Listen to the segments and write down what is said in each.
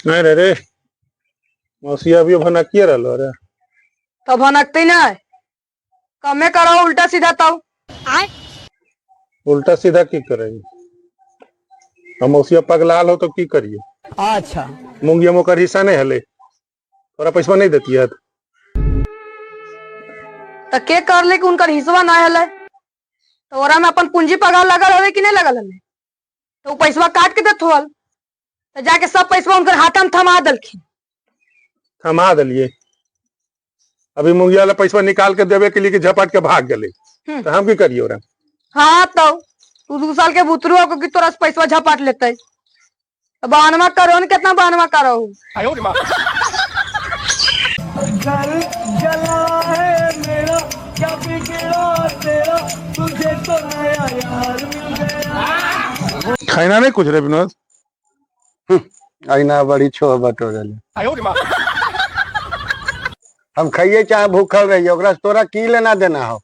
नहीं रे रे, मौसी अभी भनकिए रहलो रे। तो भनकते नहीं, कमे करो उल्टा सीधा तो। उल्टा सीधा की करेगी? हम मौसिया पगलाल हो तो की करिए? अच्छा। मूंगिया में ओकर हिस्सा नहीं हले, थोड़ा पैसा नहीं देती है। तो के कर ले कि उनकर हिस्सा ना हले? तो ओरा में अपन पूंजी पगार लगल हवे कि नहीं लगल हले? तो उ पैसवा काट के देत होल, तो जाके सब पैसवा उनकर हाथ में थमा दलखिन। थमा दिलिए। अभी मूंगिया वाला पैसा निकाल के देवे के लिए कि झपट के भाग गए, तो हम की करिए ओरा? हाँ तो तू 2 साल के बुतरू हो कि तोरा से पैसवा झपट लेते? तो बहनवा करो न, कितना बहनवा करो। घर जला है मेरा, क्या बिगड़ा तेरा, तुझे तो नया यार मिल गया। खाना नहीं कुछ रे विनोद? अइना बड़ी छोह बटोरल। हम खाइए चाहे भूखल रहिए, ओकरा से तोरा की लेना देना हो?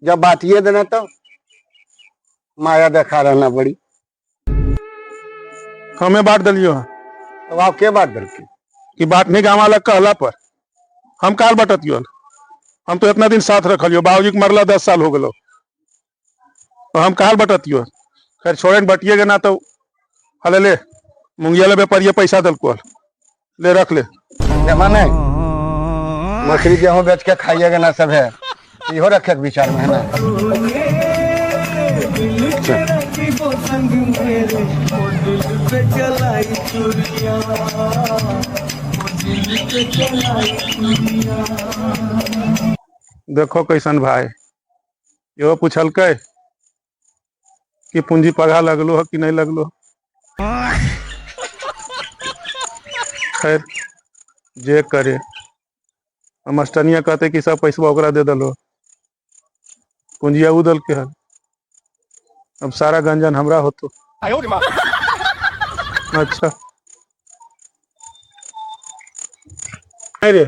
जब बातिए देना तो माया देखा रहना बड़ी। हमें बांट दिलियो। तो आप के बात दलकी? कि बात नहीं गाँव वाला कहला पर हम काल बटतियो? हम तो इतना दिन साथ रखलियो, बाबूजी के मरला 10 साल हो गलो, तो हम काल बटतियो? खैर छोड़े, बटिएगा ना तो हले ले, मुंगिया ले व्यापारिया पैसा दलको, ले रख ले। जमा नहीं, मछली गेहूं बेच के खाइएगा ना सब है, इहो रखे के विचार में है ना। दिल के रकीबो संग मेरे, वो दिल पे चलाई चुरिया, वो दिल पे चलाई चुरिया। देखो कैसन भाई, इहो पूछलकै कि पूंजी पगा लगलो है कि नहीं लगलो। खैर जे करे, मास्टरनिया कहते कि सब पैसा ओकरा दे दलो, पूंजिया उ दल के हल, अब सारा गंजन हमरा होतो। अच्छा अरे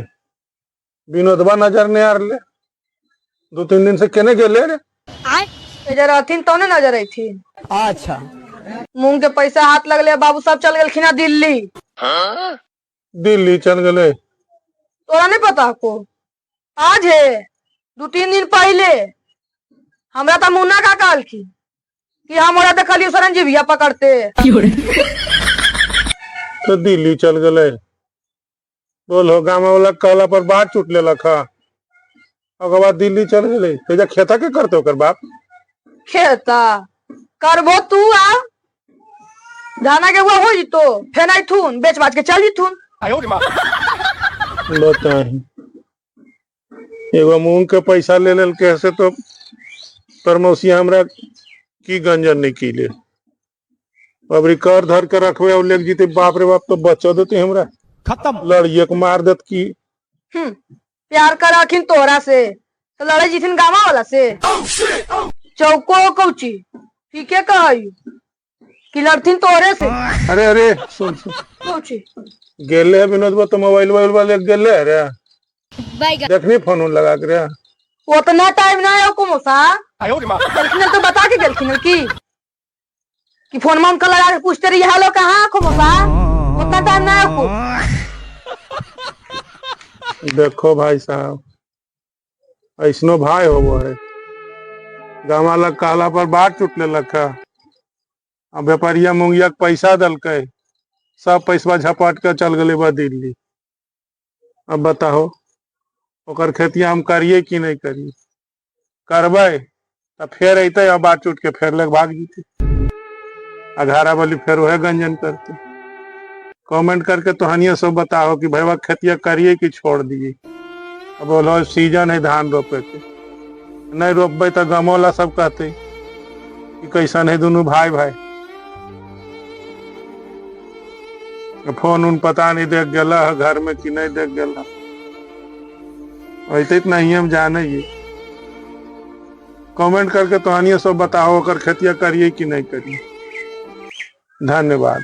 विनोदवा नजर नहीं आ रहे, 2-3 दिन से केने गेले रे? इधर रहथिन तो ने नजर अइथिन। अच्छा। मूंग के पैसा हाथ लगले, बाबू सब चल गेलखिन है दिल्ली। दिल्ली चल गेले? तोरा नहीं पता को? आज है 2-3 दिन पहले हमरा तो मुन्ना का कहलखिन कि हम ओरा देखलियो सरंजी भैया पकड़ते। तो दिल्ली चल गेले। बोलो गाँव वाला कहला पर बात चुट लेलक हा, ओकर बाद दिल्ली चल गेले। तो जा खेता के करते ओकर बाप? खेता करबो तू, आ धाना के हुआ हो जितो, फेन आइथुन बेच बाच के चल जिथुन। बताही एगो मूंग के पैसा ले लेल के से तो परमौसिया हमरा की गंजन नहीं कीले। अबरी कर धर के रखबे और लेके जीते, बाप रे बाप, तो बचो देते हमरा। खत्म। लड़िए के मार देत की। प्यार कर रखिन तोहरा से तो लड़े जिथिन गावा वाला से। चौको कौची ठीके कहई कि लड़थिन तोहरे से। अरे अरे सुन सुन। कौची? गेले है विनोद बा तो मोबाइल वोबाइल वाले गेले रे, देखनी फोन उन लगा के रे। उतना टाइम ना है कुमोसा। गेलखिन तो बता के गेलखिन की फोन में उनका लगा के पूछते रही हेलो कहाँ कुमोसा, उतना टाइम ना है को। देखो भाई साहब, ऐसनो भाई होबो है, गाँव वाला कहला पर बात टूट लेलक है, आ व्यापारिया मुंगिया के पैसा दलकै, सब पैसा झपट के चल गेलै बा दिल्ली। अब बताहो ओकर खेतिया हम करिए कि नहीं करिए? करबै तो फेर अइतै आ बात टूट के फेर लग भाग जीते, आ घारा वाली फेर वह गंजन करते। कमेंट करके तोहनिया सब बताओ कि भैया खेतिया करिए कि छोड़ दिए? अब बोलो सीजन है धान रोपे के, नहीं रोपबे तो गमोला सब कहते कि कैसन है दोनों भाई भाई। फोन उन पता नहीं देख गेला है घर में कि नहीं देख गेला, ऐसे नहीं हम जाने ही। कमेंट करके तोहनिया सब बताओ अगर खेतिया करिए कि नहीं करिए। धन्यवाद।